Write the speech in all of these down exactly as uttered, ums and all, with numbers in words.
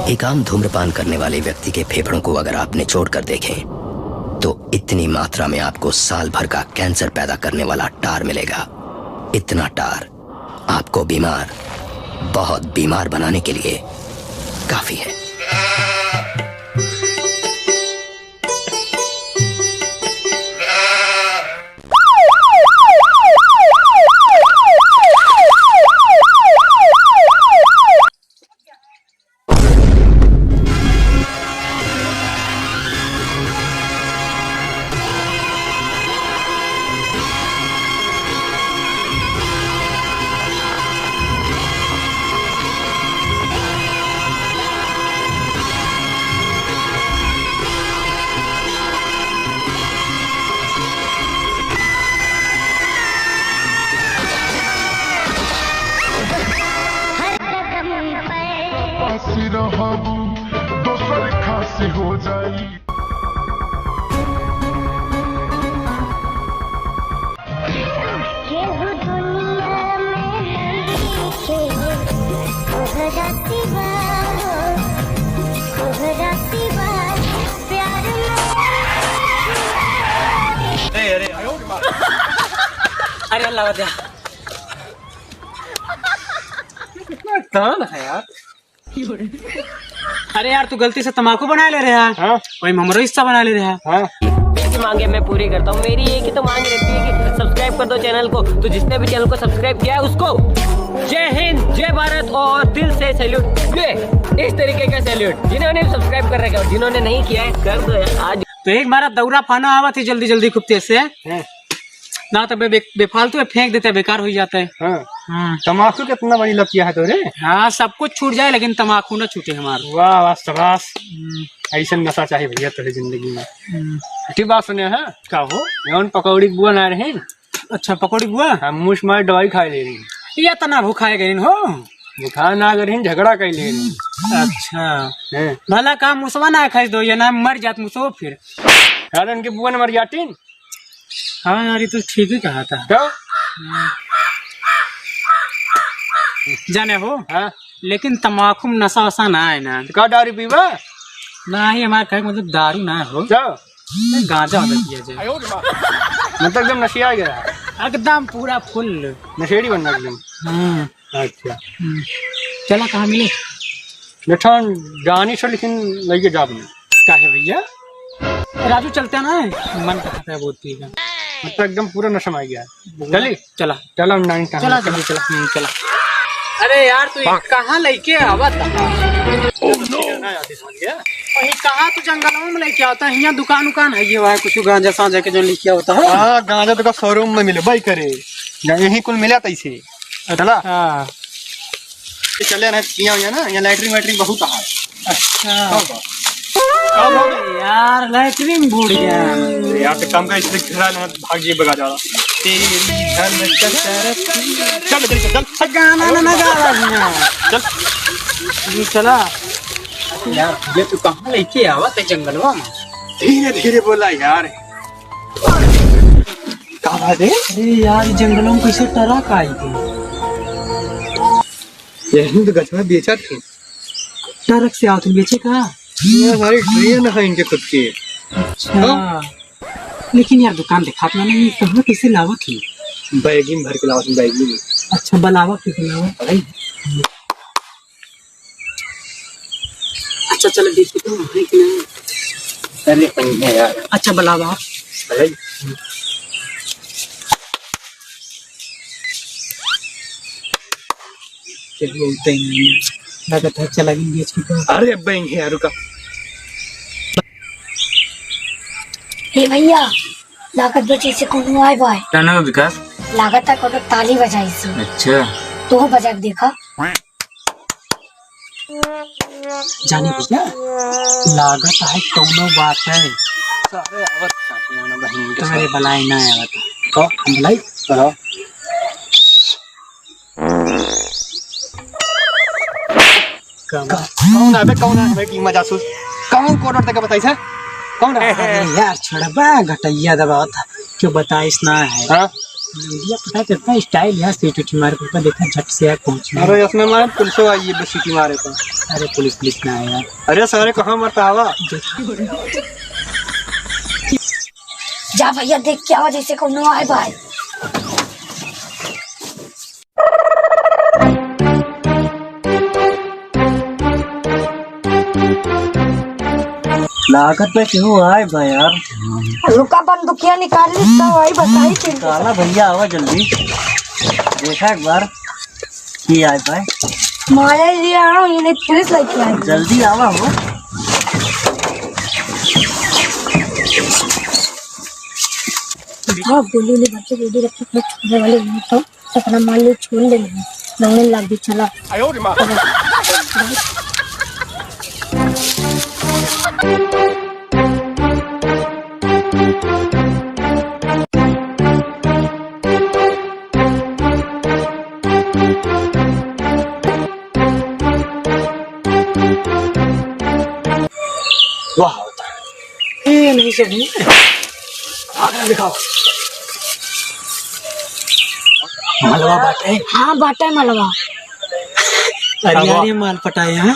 एक आम धूम्रपान करने वाले व्यक्ति के फेफड़ों को अगर आप निचोड़ कर देखें, तो इतनी मात्रा में आपको साल भर का कैंसर पैदा करने वाला टार मिलेगा। इतना टार आपको बीमार, बहुत बीमार बनाने के लिए काफी है। हर कदम पर। पासी रहब, दोसर खासी हो जाई। केहू दुनिया में नइखे, तोहरा सिवा हो, तोहरा सिवा प्यार में। अरे, अरे, अरे अल्लाह, बचा। कितना तान है यार। अरे यार, तू गलती से तमाकू बना ले रहा है। हाँ। वही में हमरो हिस्सा बना ले रहा है। हाँ। मांगे मैं पूरी करता हूँ। मेरी एक ही तो मांग रहती है कि subscribe कर दो channel को। तो जिसने भी channel को subscribe किया है उसको जय हिंद, जय भारत और दिल से salute। ये इस तरीके का salute। जिन्होंने subscribe कर रखा है, जिन्होंने नहीं किया है, कर दो यार आज। तो एक बार अब दौरा फाना आवत ही जल्दी जल्दी खूब तेज से। हाँ। ना तो बे-, बे-, बेफालतू में फेंक देते हैं, बेकार हो जाता है। हाँ। हाँ। तमाकू कितना बड़ी लत किया है तोरे? हाँ, सब कुछ छूट जाए लेकिन तमाकू ना छूटे हमार। वाह, वाह, शाबाश। हम्म। ऐसन नशा चाही भैया तोरे जिंदगी में। हम्म। अच्छी बात सुने है। का हो? जौन पकौड़ी बुआ ना रही। अच्छा, पकौड़ी बुआ? हम मुँह से मार दवाई खाए ले रही। ये तना भूखाए गए हो? भूखा ना गए रही, झगड़ा कर ले रही। अच्छा। हैं। भला का मुसवा ना खाइस दो, ये ना मर जात मुसवा फिर। यार, उनके बुआ ने मर जाती। हाँ यार, ये तो ठीक ही कहा था। क्यों? जाने हो? हाँ। लेकिन तमाकू में नशा वशा ना है ना। तो का दारू पीवा? ना ही, हमारे घर में मतलब दारू ना हो। क्या? गांजा वांजा पिया जाए। मतलब एकदम नशिया गया है। एकदम पूरा full। नशेड़ी बनना एकदम। हाँ। अच्छा। हम्म। चला, कहाँ मिले? बेटा, जानी से लेकिन लइके जाब ना। काहे भैया? राजू, चलते ना, मन कहा था बहुत पी का। मतलब एकदम पूरा नशा में आ गया। चली? चला। चला, हम नाइन कहाँ चला, चला, चला, हम्म, चला। अरे यार, तू ये कहाँ लइके आवत? Oh no! वही कहाँ तू जंगलवा में लइके आवत? हियाँ दुकान उकान है ये, वहाँ कुछ गांजा सांजा के जो लइके आवत है? हाँ, गांजा तो का showroom में मिले, भाई करे। यहीं कुल मिला था इसे। चला। अच्छा। ये चले ना, किया हुआ ना, यहाँ लैट्रिन वैट्रिन बहुत है। अच्छा। हाँ, बा। का भा? यार, लैट्रिन बूड़ गया। अरे यार, तो काम का इसलिए घेरा ना, भाग जी बगा जा रहा। तेरी घर में चल, चल, चल, चल, चल। गाना ना, ना गा रहा है। चल। ये चला। यार, ये तू कहाँ लइके आवा थे जंगलवा में? धीरे धीरे बोला यार। का बात है? अरे यार, ई जंगलों में कैसे ट्रक आई थी? यही तो गछवा बेचा थे। ट्रक से आवत बेचे का? ये हमारी ट्रेन है इनके खुद की। अच्छा। हाँ। लेकिन यार, दुकान दिखात ना नहीं, कहाँ कैसे लावत ही? बैगी में भर के लावत ही, बैगी में। अच्छा, बलावा के लावत? भाई। अच्छा, चलो, देखी तो है कि नहीं? अरे, नहीं है यार। अच्छा, बुलावा। अरे। क्या बोलते हैं? लगत है, चला गई बेच के तो। अरे, बैंक है यार, रुका। ए भैया, लागत बा जैसे कोनो आए बाय। का ना विकास? लागत है कोनो ताली बजाई से। अच्छा। तो बजा के देखा। जाने भैया, लागत है कौनो बात है। सारे आवत साथे होना बहिन के तुम्हारे साथ। बलाई ना आवत। को? हम बलाई? करो। कौन? कौन है बे? कौन है बे? टीम में जासूस। कौन कोड तक बताई से? कौन है? अरे यार, छोड़बा, घटैया दबावत है। क्यों बताइस ना है? हाँ? इंडिया पता कितना style है, सीटी मारे को देखा, झट से आके पहुंच गया। अरे, इसमें मारे पुलिस आई है, बस सीटी मारे को। अरे, पुलिस, पुलिस ना आया। अरे, सारे कहाँ मरता हवा? जा भैया, देख के आवा, जैसे कोनो आए भाई। लागत बा केहू आए बा यार। रुका, बंदूकिया निकाल ली, तब आई बताई के। काला भैया, आवा जल्दी, देखा एक बार की आए बा। मारे लिए आओ, ये नहीं पुलिस लेके आई। जल्दी आवा हो। हाँ, गोली ले बच्चे, गोली रखे, छोड़ने वाले नहीं तो। अपना माल ले छोड़ ले, दौड़े लाग गई, चला। वाह, ये नहीं सब नहीं। आगे दिखाओ। मलवा बाटे? हाँ, बाटे मलवा। अरे यार, ये माल पटाए हैं?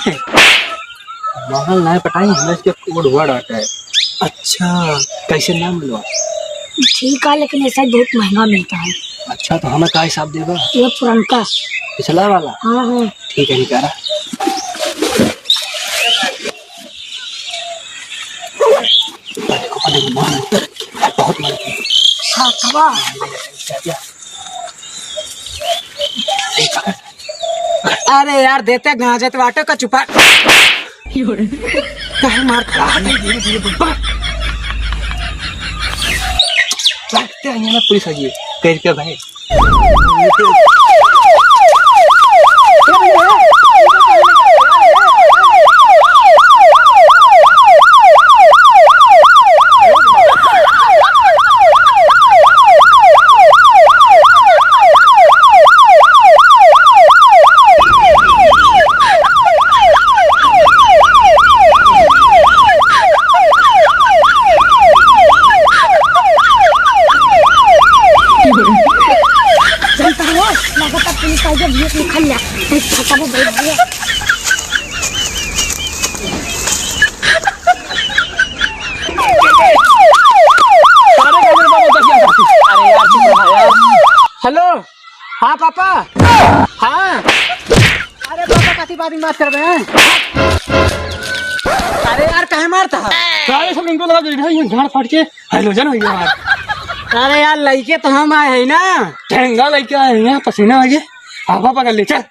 माल नहीं पटाए, हमें इसके code word आता है। अच्छा, कैसे नाम मलवा? ठीक है, लेकिन ऐसा बहुत महंगा मिलता है। अच्छा, तो हमें का हिसाब देगा? ये पुरनका। पिछला वाला? हाँ, हाँ। ठीक है, निकाला। बहुत मन की। हाँ, कबा? अरे यार, देते गांजे तो बाटो का चुपा। काहे मार खा? धीरे, धीरे बोल। भाग। भागते हैं ना, पुलिस आ गई। कह के भाई। जनता हो, लागत है पुलिस आ गया, भीख निकाल लिया। एक छोटा वो बैठ गया। अरे यार, चुप रहा यार। हेलो, हाँ पापा। हाँ। अरे पापा, कथी बात में बात कर रहे हैं? अरे यार, काहे मारता है? सारे सब इनको लगा दे रहे हैं, गांड फाड़ के। हेलो, जन भैया यार। अरे यार, लइके तो हम आए हैं ना। ठेंगा लइके आए हैं, पसीना आ गया। हवा पकड़ ले, चल।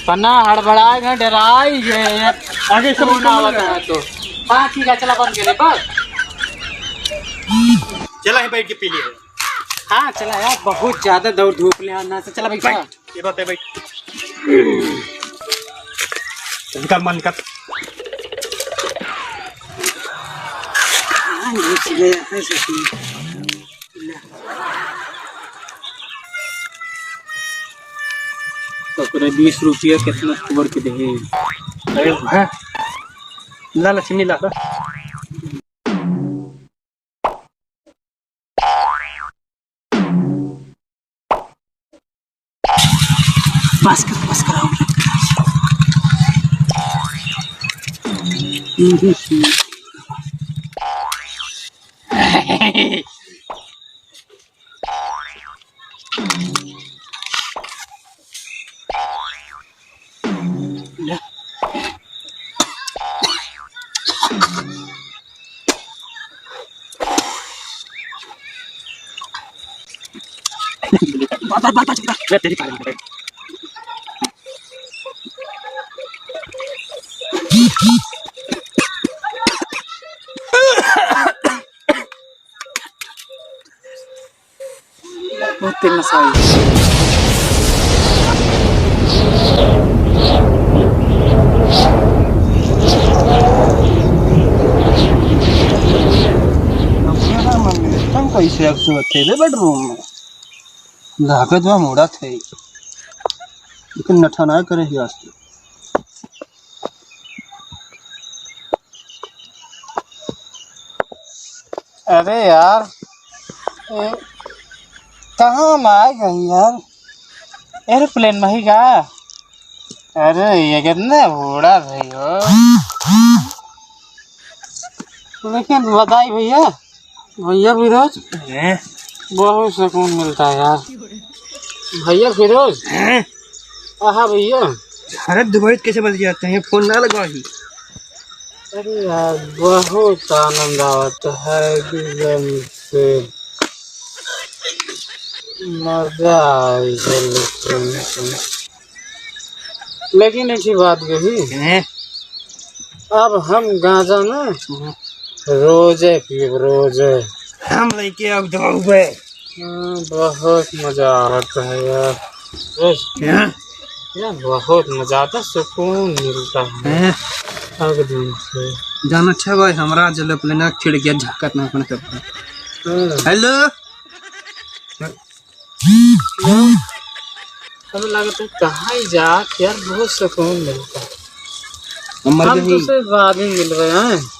पन्ना हड़बड़ाए गए, डराई गए। आगे सब फोन आवत है तो। हाँ, ठीक है, चला बंद कर दे, बस। चला ही बैठ के पी लिए। हाँ, चला यार, बहुत ज्यादा दौड़ धूप ले आना से। चला बैठ। बैठ, ये बात है, बैठ। इनका मन कर। हाँ, ये चले जाते हैं सचिन। तो ओकरे बीस रुपया कितना तोड़ के देहे। अरे भाई, ला, ला, चीनी ला, ला। बस कर, बस कर, और ले। बात, बात, बात, बात, बात। ले, तेरी पारी। बहुत तेज नशा है। हम कैसे अब सोते रे बेडरूम में? लागत बा मुड़ा थे। लेकिन नठा ना करे ही आज तो। अरे यार, ए, कहाँ में आ गई यार? एरोप्लेन में ही का? अरे, ये कितना बूढ़ा भाई हो। लेकिन बताई भैया, भैया फिरोज, हैं? बहुत सुकून मिलता है यार। भैया फिरोज, हैं? आहा भैया। अरे, दुबई कैसे बदल जाते हैं? फोन ना लगाओ ही। अरे यार, बहुत आनंद आवत है एकदम से। मजा आई है लेकिन। लेकिन एक ही बात कही, हैं? अब हम गांजा ना हम्म। रोजे पिए, रोजे। हम लेके अब दबावे। हाँ, बहुत मजा आवत है यार। बस। हैं? यार, बहुत मजा आता, सुकून मिलता है। हैं? एकदम से। जाना अच्छा भाई, हमरा जले अपने ना खिड़किया झाकत ना अपन सब। हाँ। हेलो। हमें लगता है कहाँ ही जा यार, बहुत सुकून मिलता है। हम मर हम गए तो ही। सिर्फ बाद में मिल रहे हैं।